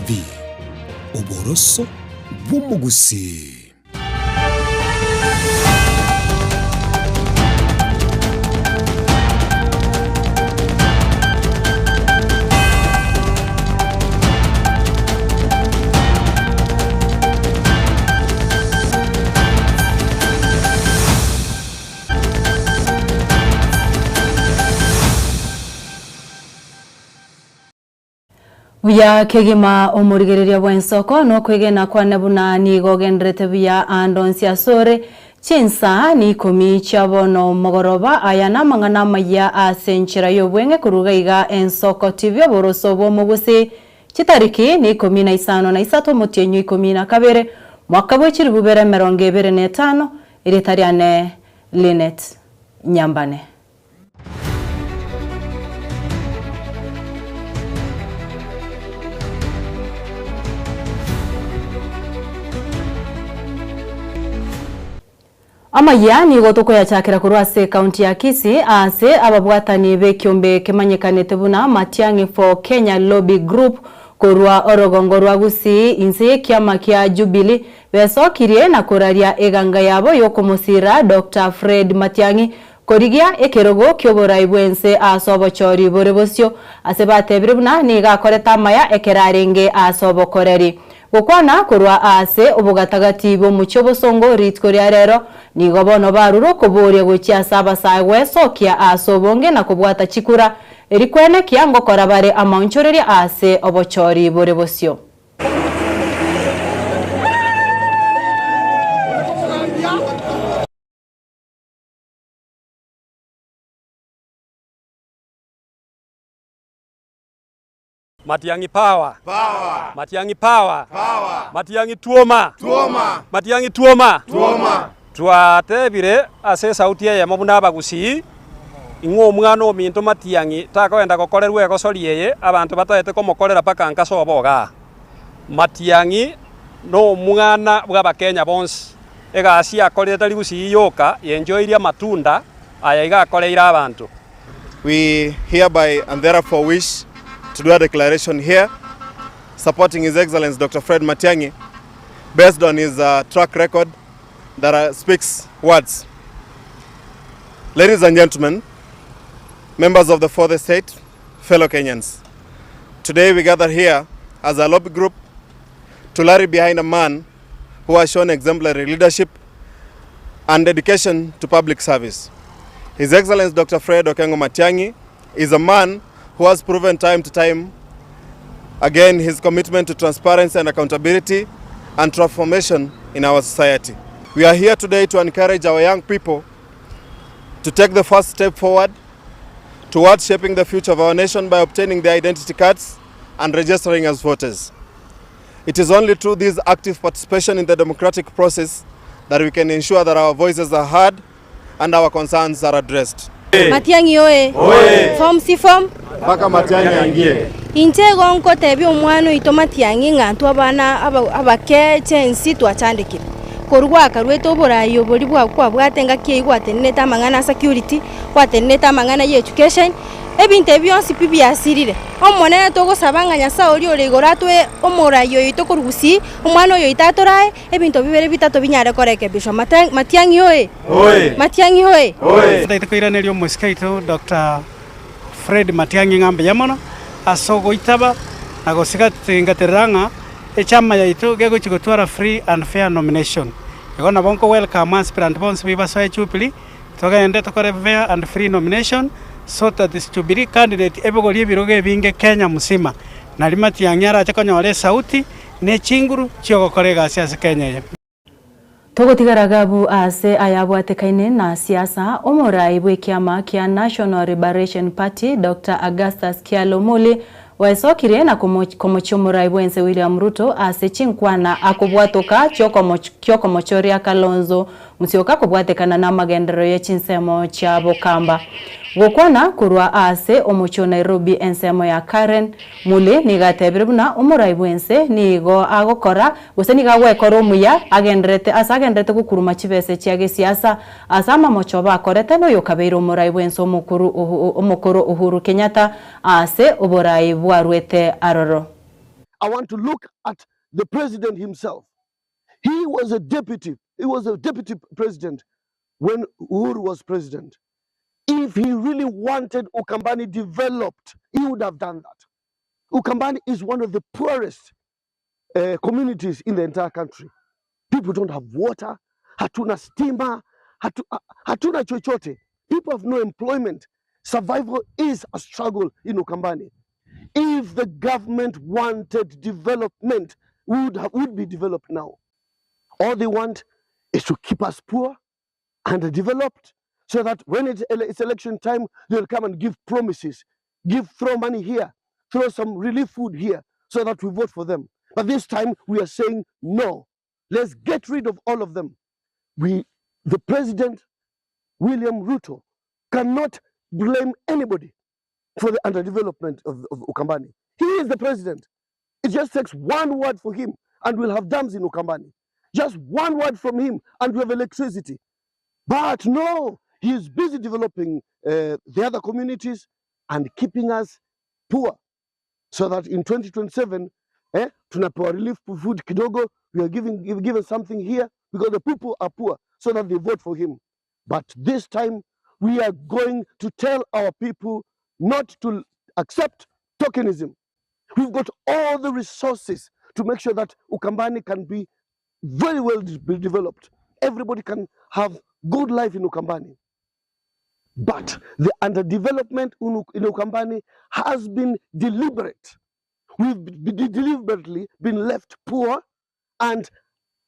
TV, oboroso bw'omogusii. Buya kegima omorigereria bw'ensoko, nokwegena kwane buna nigo ogenderete buya aande onsi asore. Chinsa nikomi chia bono mogoroba, aya namang'ana amayia ase enchera y'obweng'e korwa iga Ensoko TV oboroso bw'omogusi. Chitariki nikomi na isano na isato omotienyi o ikomi na kabere, mwaka bwe chilifu bibere emerongo ebere na etano, erieta riane Linet Nyambane. Amayia nigo tokoyachakera korwa ase ekaunti ya Kisii aase ababwatani b'ekiombe kemanyekanete buna Matiang'i for Kenya Lobby Group korwa orogongo rwa Gusii inse y'ekiama kia Jubilee besokirie na koraria eganga yabo y'okomosira Doctor Fred Matiang'i Korigia ekerogo ki'oborai bw'ense aase obochori bore bosio, ase batebire buna nigo akorete amaya ekero arenge aase obokoreri. Gokwana korwa aase obogatagati bw'omochie obosongo rituko ria rero, nigo bono barure okoboria gochia ase abasae gwesokia aase obonge na kobwata chikura, eri kwenekia ngokora bare amaonchoreria aase obochori bore bosio. Matiang'i power. Power. Matiang'i power. Power. Matiang'i tuoma. Tuoma. Matiang'i tuoma. Tuoma. Twatebire ase esauti eyemo buna abagusii, ing'o omwana ominto Matiang'i takoenda gokorerwa egosori eye abanto bataete komokorera mpaka nka sobo igaa. Matiang'i nomwana bw'Abakenya bonsi. Egasi akorire tari gusii yoka, yenchoirie amatunda aya iga akoreire abanto. We hereby and therefore wish to do a declaration here supporting His Excellency Dr. Fred Matiang'i based on his uh, track record that uh, speaks words. Ladies and gentlemen, members of the fourth estate, fellow Kenyans, today we gather here as a lobby group to rally behind a man who has shown exemplary leadership and dedication to public service. His Excellency Dr. Fred Okengo Matiang'i is a man who has proven time to time again his commitment to transparency and accountability and transformation in our society. We are here today to encourage our young people to take the first step forward towards shaping the future of our nation by obtaining their identity cards and registering as voters. It is only through this active participation in the democratic process that we can ensure that our voices are heard and our concerns are addressed. Matiang'i oye! Form si form? Mpaka Matiang'i aingie. Inche igo nkotebia omwana oito Matiang'i ng'a intwe abana aba abake chensi twachandekire. Korwa gwakaruete oborai oboria bwa kwabwate engaki eyio gwatenenete amang'ana a security, gwatenenete amang'ana ya education, Ebinto ebi bionsi pi biasirire. Omonene togosaba ng'a Nyasae oria ore igoro atoe omorai oyo oito korwa gusii, omwana oyo oito atorae, ebinto bibere bitato binyare korekebishwa. Mata Matiang'i oye! Matiang'i oye! Totaete koiraneria omosike oito Doctor Fred Matiang'i ng'a mbuya mono ase ogoitaba na gosigatengaterera ng'a echama yaito gegochia gotwara free and fair nomination. Igo nabo nko welcome aspirant bonsi basoe Jubilee. Togende tokore fair and free nomination so that Jubilee candidate ebogorie ebirogo ebinge Kenya mzima nario Matiang'i arache konyora esauti ne chinguru chiogokora egasi ase Kenya eye. Togotigara gabu ase ayabwatekaine na siasa, omorai bw'ekiama kia National Liberation Party Doctor Augustus Kyalo Muli Gwesokirie na komochia omorai bw'ense William Ruto ase chinkwana akobwatoka chi'okomochoria Kalonzo Musyoka kobwatekana namagenderero ye chinsemo chia Bokamba. Gokwana korwa aase omochie o Nairobi ensemo ya Karen, Muli nigo atebire buna omorai bw'ense nigo agokora gose nigo agwekora omuya agenderete ase agenderete gokuruma chibese chia gesiasa ase amamocho bakorete noyokabeire omorai bw'ense omokuru omokoro Uhuru Kenyatta Aase oboraai bwarwete aroro. I want to look at the president himself. He was a deputy. He was a deputy president when Uhuru was president. If he really wanted Ukambani developed, he would have done that. Ukambani is one of the poorest communities in the entire country. People don't have water, hatuna stima, hatuna chochote. People have no employment. Survival is a struggle in Ukambani. If the government wanted development, would be developed now. All they want is to keep us poor, underdeveloped, so that when it's election time, they'll come and give promises, throw money here, throw some relief food here, so that we vote for them. But this time we are saying no. Let's get rid of all of them. The president, William Ruto, cannot blame anybody for the underdevelopment of Ukambani. He is the president. It just takes one word for him and we'll have dams in Ukambani. Just one word from him and we have electricity. But no, he is busy developing the other communities and keeping us poor, so that in 2027, tunapewa relief food kidogo, we are given something here because the people are poor, so that they vote for him. But this time, we are going to tell our people not to accept tokenism. We've got all the resources to make sure that Ukambani can be very well developed. Everybody can have good life in Ukambani. But the underdevelopment in Ukambani has been deliberate. We've deliberately been left poor and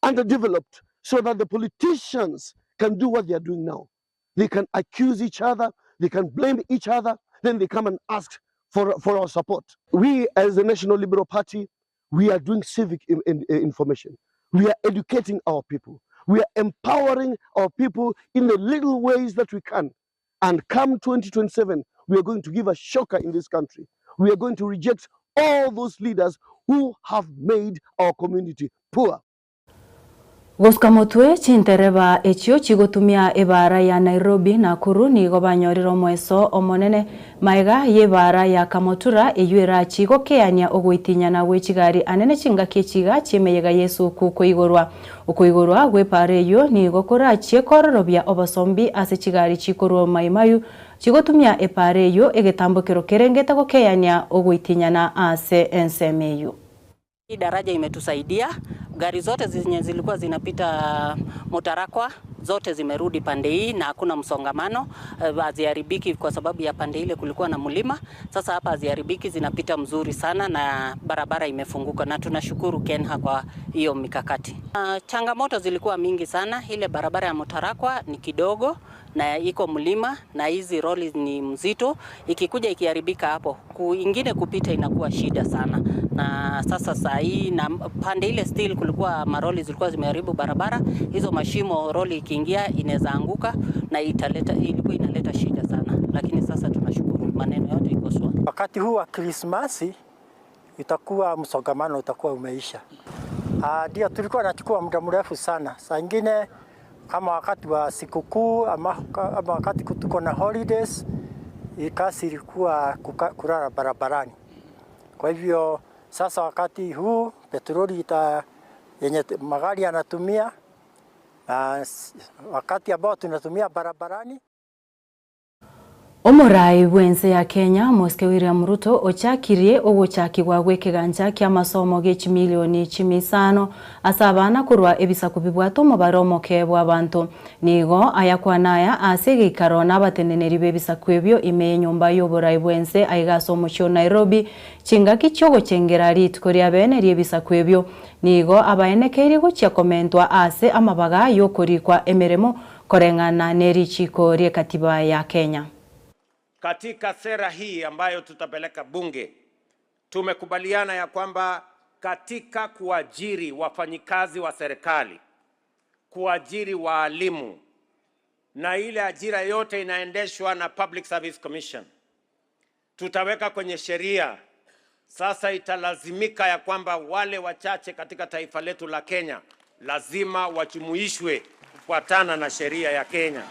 underdeveloped so that the politicians can do what they are doing now. They can accuse each other, they can blame each other, then they come and ask for our support. We, as the National Liberal Party, we are doing civic information. We are educating our people. We are empowering our people in the little ways that we can. And come 2027, we are going to give a shocker in this country. We are going to reject all those leaders who have made our community poor. Goska motwe chintereba echio chigotumia ebara ya Nairobi Nakuru nigo banyorire mweso omonene maega yebara ya Kamotura eyuera chigokeania ogoitinyana gwe chigari anene chingaki chiga chimeyega Yesu kukoigorwa okoigorwa gwepara eyo nigo korachie kororobia obosombi ase chigari chikorwa maimayu chigotumia epara eyo egetambokero kerengete gokeania ogoitinyana ase ensemeyo. Hii daraja imetusaidia, gari zote zenye zilikuwa zinapita Mutarakwa zote zimerudi pande hii na hakuna msongamano, haziharibiki kwa sababu ya pande ile kulikuwa na mlima. Sasa hapa haziharibiki, zinapita mzuri sana na barabara imefunguka, na tunashukuru Kenha kwa hiyo mikakati. Changamoto zilikuwa mingi sana, ile barabara ya Mutarakwa ni kidogo na iko mlima na hizi roli ni mzito, ikikuja ikiharibika hapo ingine kupita inakuwa shida sana. Na sasa saa hii na pande ile still kulikuwa maroli zilikuwa zimeharibu barabara, hizo mashimo roli ikiingia inaweza anguka na ilikuwa inaleta shida sana, lakini sasa tunashukuru maneno yote iko sawa. Wakati huu wa Krismasi itakuwa msongamano utakuwa umeisha. Ndio tulikuwa tunachukua muda mrefu sana. Saa nyingine kama wakati wa sikukuu ama wakati tuko na holidays, kazi ilikuwa kulala barabarani. Kwa hivyo sasa wakati huu petroli yenye magari yanatumia na wakati ambao tunatumia barabarani. Omorai bwense ya Kenya Mosque William Ruto ochakirie ogochakigwa gwekeganja kia masomo ge chimilioni chimisano asabana kurwa ebisaku bibwato omobare omoke bwa abanto nigo ayakwanaya ase geikaro n'abateneneri b'ebisaku ebio ime y'enyomba y'oborai bwense aiga omochie o Nairobi chingaki chiogochengera rituko ria bene ri'ebisaku ebio nigo abaenekeirie gochia komentwa ase amabaga y'okorikwa emeremo koreng'ana n'erichiko ri'ekatiba ya Kenya. Katika sera hii ambayo tutapeleka bunge, tumekubaliana ya kwamba katika kuajiri wafanyikazi wa serikali, kuajiri waalimu na ile ajira yote inaendeshwa na Public Service Commission, tutaweka kwenye sheria sasa italazimika ya kwamba wale wachache katika taifa letu la Kenya lazima wajumuishwe kufuatana na sheria ya Kenya.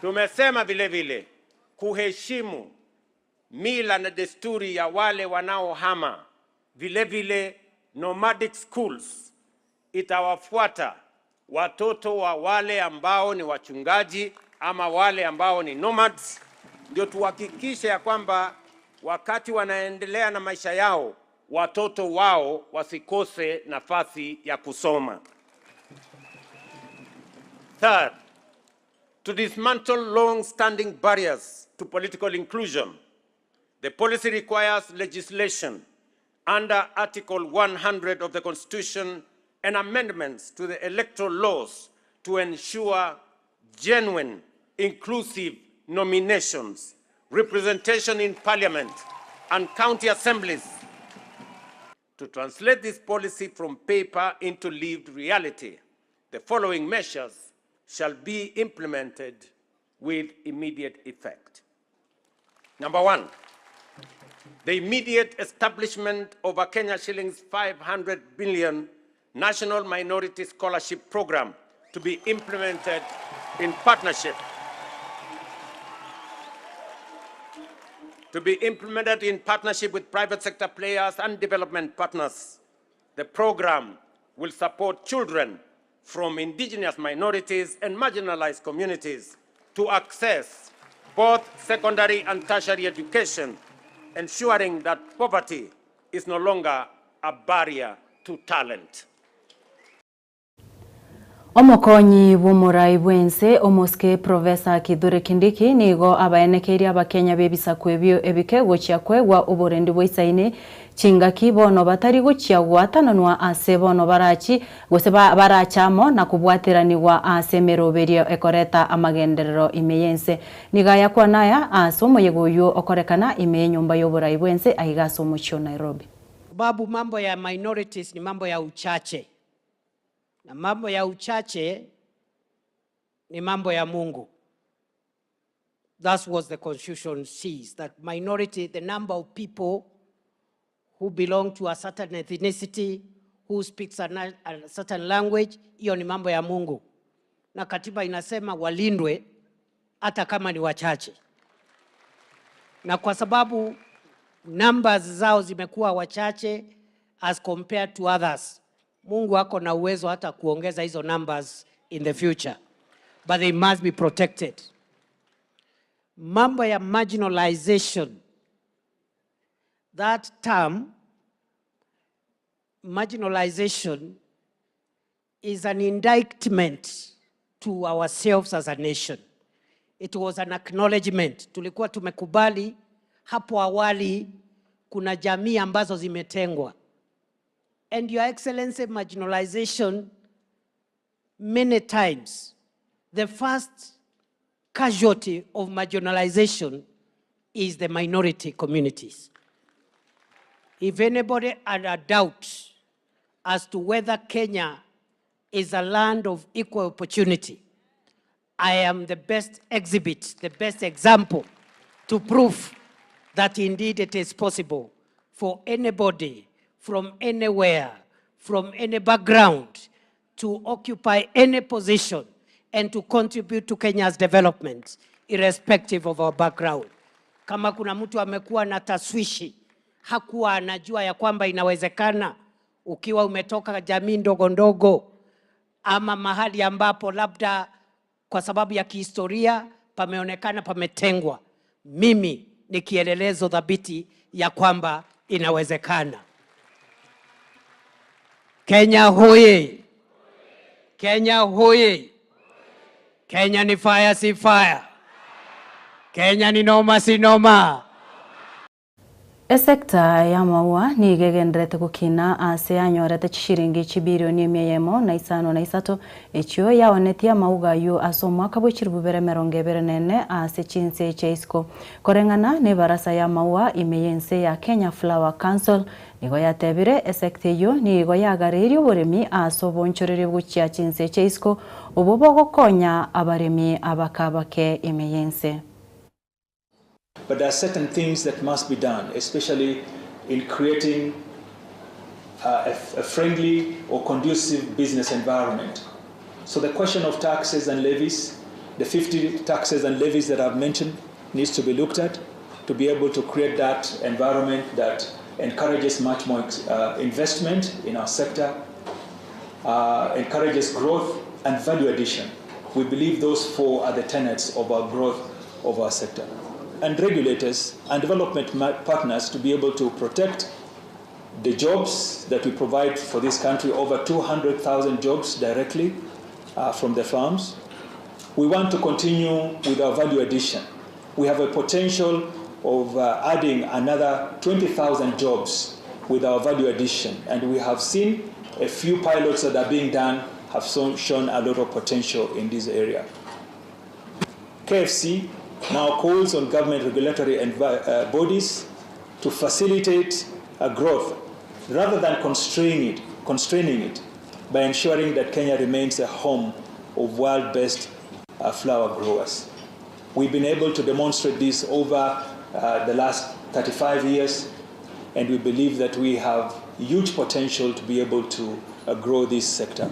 Tumesema vile vile kuheshimu mila na desturi ya wale wanaohama, vile vile nomadic schools itawafuata watoto wa wale ambao ni wachungaji ama wale ambao ni nomads, ndio tuhakikishe ya kwamba wakati wanaendelea na maisha yao watoto wao wasikose nafasi ya kusoma. Third, to dismantle long-standing barriers to political inclusion, the policy requires legislation under Article 100 of the Constitution and amendments to the electoral laws to ensure genuine, inclusive nominations, representation in parliament and county assemblies. To translate this policy from paper into lived reality, the following measures shall be implemented with immediate effect. Number one, the immediate establishment of a Kenya shillings 500 billion National Minority Scholarship Program to be implemented in partnership to be implemented in partnership with private sector players and development partners. The program will support children from indigenous minorities and marginalized communities to access both secondary and tertiary education, ensuring that poverty is no longer a barrier to talent. Omokonyi bw'omorai bwense omosike Profesa Kithure Kindiki nigo abaenekeirie abakenya b'ebisaku ebio ebike gochia kwegwa oborendi bwa isaine chingaki bono batari gochia gwatananwa ase bono barachi gose barachamo na kobwateranigwa ase emeroberio ekoreta amagenderero ime yense. Niga yakwanaya ase omoyega oyo okorekana ime y'enyomba y'oborai bwense aiga ase omochie o Nairobi. Sababu mambo ya minorities ni mambo ya uchache na mambo ya uchache ni mambo ya Mungu. That's what the constitution sees, that minority, the number of people who belong to a certain ethnicity, who speaks a, a certain language, hiyo ni mambo ya Mungu. Na katiba inasema walindwe hata kama ni wachache. Na kwa sababu numbers zao zimekuwa wachache as compared to others, Mungu ako na uwezo hata kuongeza hizo numbers in the future, but they must be protected. Mambo ya marginalization, that term marginalization is an indictment to ourselves as a nation. It was an acknowledgement. Tulikuwa tumekubali hapo awali kuna jamii ambazo zimetengwa. And Your Excellency, marginalization many times, the first casualty of marginalization is the minority communities. If anybody had a doubt as to whether Kenya is a land of equal opportunity, I am the best exhibit, the best example to prove that indeed it is possible for anybody from anywhere, from any background, to occupy any position and to contribute to Kenya's development, irrespective of our background. Kama kuna mtu amekuwa na taswishi, hakuwa anajua ya kwamba inawezekana ukiwa umetoka jamii ndogo ndogo ama mahali ambapo labda kwa sababu ya kihistoria pameonekana pametengwa. Mimi ni kielelezo thabiti ya kwamba inawezekana. Kenya hoye! Kenya hoye! Kenya ni fire si fire. Kenya ni noma si noma. Esekta ya maua nigo egenderete gokina ase yanyorete chishiringi chibilioni emia eyemo na isano na isato echio yaonetie amauga aywo ase omwaka bwa echiribu bibere emerongo ebere na ene ase chinse chia isiko. Koreng'ana na ebarasa ya maua ime ya ense ya Kenya Flower Council nigo yatebire esekta eywo nigo yagareirie oboremi ase obonchoreria gochia chinse chia isiko obo bogokonya abaremi abake abake ime ya ense. But there are certain things that must be done, especially in creating a friendly or conducive business environment. So the question of taxes and levies, the 50 taxes and levies that I've mentioned, needs to be looked at. to be able to create that environment that encourages much more investment in our sector, encourages growth and value addition. We believe those four are the tenets of our growth of our sector. And regulators and development partners to be able to protect the jobs that we provide for this country, over 200,000 jobs directly from the farms. We want to continue with our value addition. We have a potential of adding another 20,000 jobs with our value addition, and we have seen a few pilots that are being done have shown a lot of potential in this area. KFC now calls on government regulatory bodies to facilitate a growth rather than constraining it by ensuring that Kenya remains a home of world-best flower growers. We've been able to demonstrate this over the last 35 years, and we believe that we have huge potential to be able to grow this sector.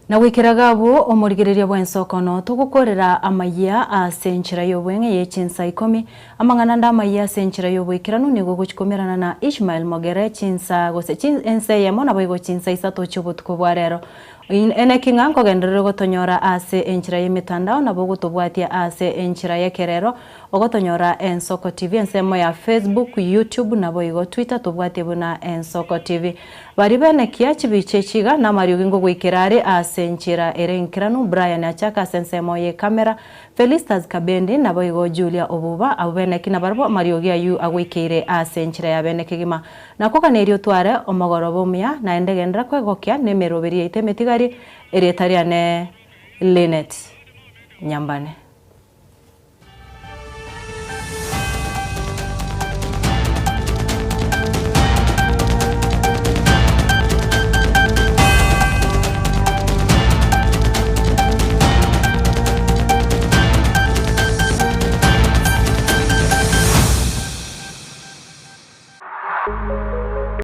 Na goikera gabwo omorigereria bw'ensokono togokorera amayia ase enchera y'obweng'e ye chinsa ikomi, amang'ana ande amayia ase enchera y'oboikeranu nigo ogochia komerana na Ishmael Mogere chinsa gose ensa eyemo naboigo chinsa isato chi'obotuko bwa rero. Eneki ng'a nkogenderere gotonyora ase enchera y'emetandao nabo ogotobwatia ase enchera y'ekerero Ogotonyora Ensoko TV ensemo ya Facebook, YouTube naboigo Twitter tobwatie buna Ensoko TV. Baria benekia chibicha echi iga namariogi ngogoikera are ase enchera ere enkeranu Brian Achaka ase ensemo ye camera, Felistus Kabendi naboigo Julia Obuba abwo beneki nabarabwo amariogi ayio agoikeire ase enchera ya bene kegima. Nakoganeiri otware omogoroba omuya naende genderera kwegokia nemeroberi yaito emetigari erieta riane Linet Nyambane.